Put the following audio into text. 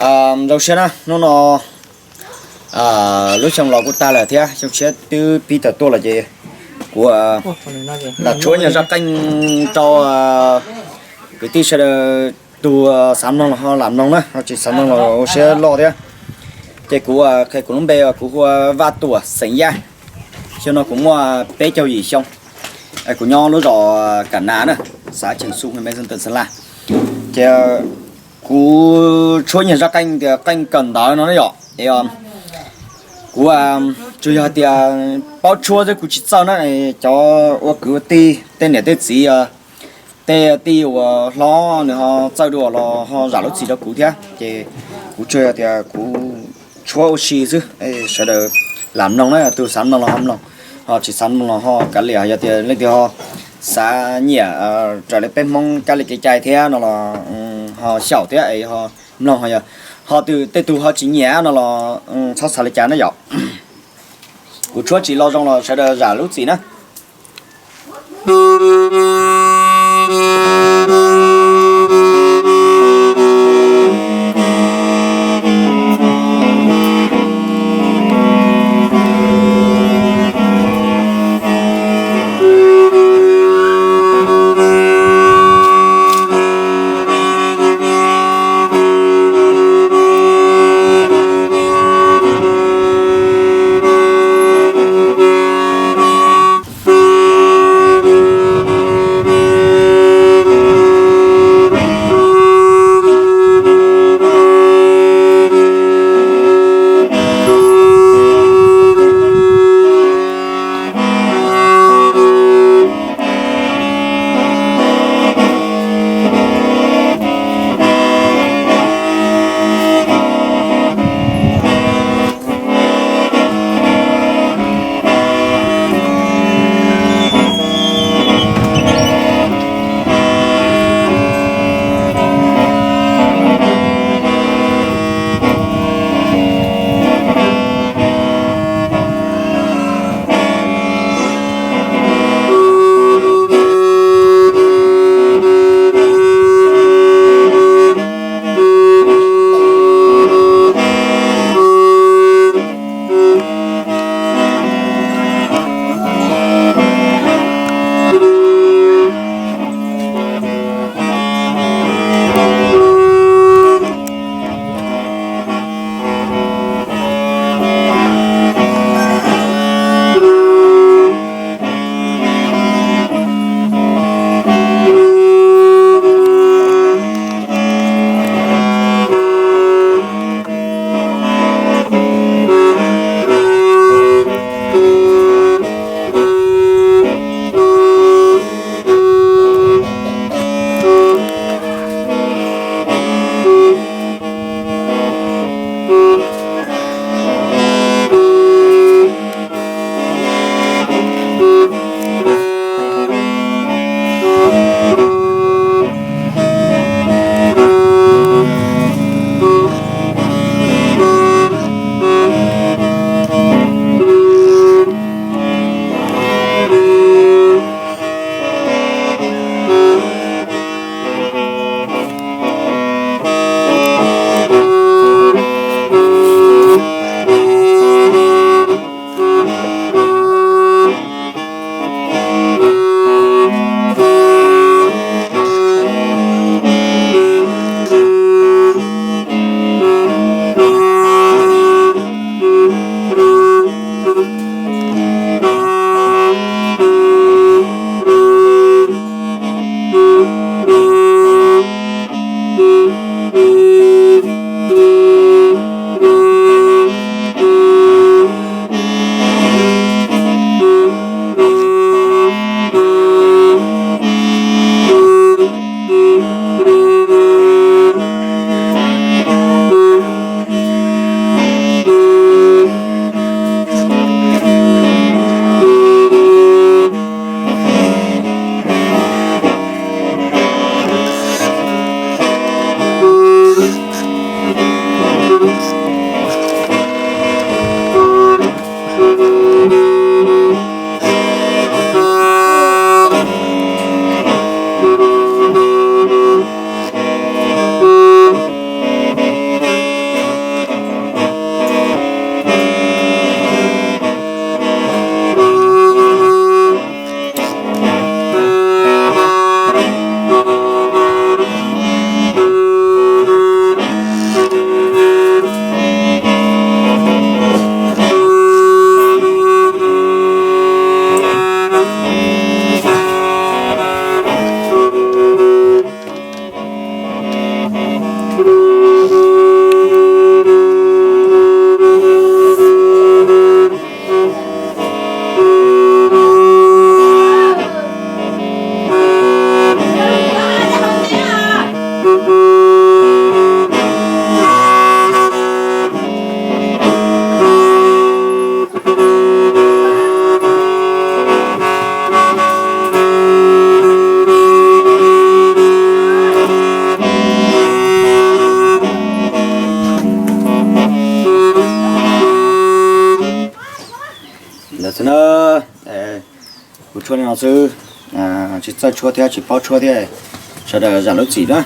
Zoo siab na, hnub no lub xyoo los kuj tag lawm thiab xyoo tshiab twb pib tawm tuaj lawm ces kuv lam tshuab nyuag zaj qeej rau kwv tij sawv daws, tus xav mloog los ho lam mloog na, ho tsis xav mloog los ua siab loj thiab. Ces kuv qhia kuv lub npe, kuv hu ua Vaj Tuam xeem Yaj. Xyoo no kuv muaj peb caug yim xyoo. Kuv nyob lub zos Kam Nas na, xav Cheem Xu, me Xeev Teem Xeev Las. Ces kuv tshuab nyuag zaj qeej tias qeej kawm ntawv no na yom. Kuv tsuas yog tias paub tshuab xwb, kuv tsis txawj na. Cov ua kwv ua tij, tej niam tej txiv, tej tij uas hlob nws ho txawj dua los ho zam lub txim rau kuv thiab. Ces kuv tsuas yog tias kuv tshuab ua si xwb, sawv daws lam mloog na, tus xav mloog los ho mloog, ho tsis xav mloog los ho kav liam. Yog tias leej twg ho xav nyiam raws li peb Hmoob kab li kev cai thiab no los ho xyaum thiab es ho mloog, ho yog ho tej tug ho tsis nyiam no los txhob xav li cas na yom. Kuv tshuab tsis lo zoo los sawv daws zam lub txim na. Na, kuv tshuab li no xwb, tsis txawj tshuab thiab tsis paub tshuab thiab, sawv daws zam lub txim na.